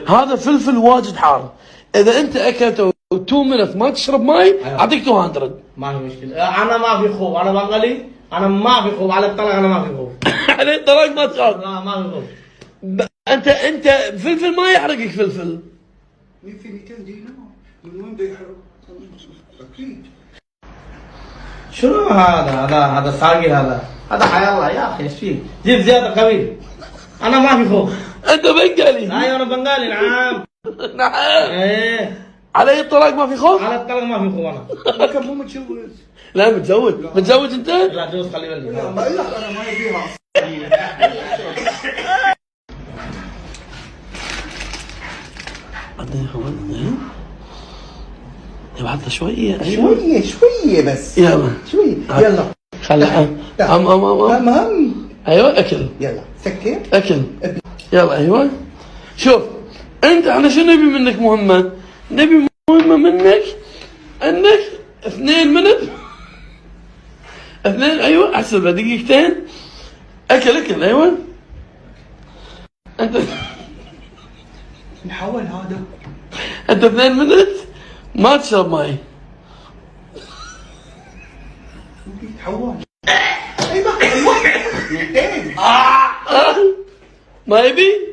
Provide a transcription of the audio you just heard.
هذا فلفل واجد حار، اذا انت اكلته 2 minute ما تشرب ماي اعطيك 200. ما في مشكلة، أنا ما في خوف، أنا بنغالي، أنا ما في خوف، على الطلاق أنا ما في خوف. على الطلاق ما تخاف. لا ما في خوف. انت فلفل ما يحرقك فلفل. في 200 دينار من وين بده يحرق؟ اكيد. شنو هذا؟ هذا ساقي، هذا حيا الله يا اخي، ايش فيك؟ جيب زيادة قوي. انا ما في خوف. انت بنغالي؟ ايوه انا بنغالي. نعم. نعم. ايه. علي الطلاق ما في خوف؟ على الطلاق ما في خوف انا. كم مو متجوز؟ لا متزوج. متزوج انت؟ لا جوز، خلي بالك. لا ما لا انا ما يبيها. يبعث شوية. ايوه شوية شوية بس. يلا. شوية يلا. خلي ام ام ام ام. ام. ايوه اكل. يلا سكر. اكل يلا. ايوه شوف انت، احنا شو نبي منك مهمة؟ نبي مهمة منك انك 2 minute 2، ايوه احسبها دقيقتين. اكل اكل. ايوه انت نحول هذا. انت 2 minute ما تشرب ماي. تحول. ايوه ايوه 200. ما يبي؟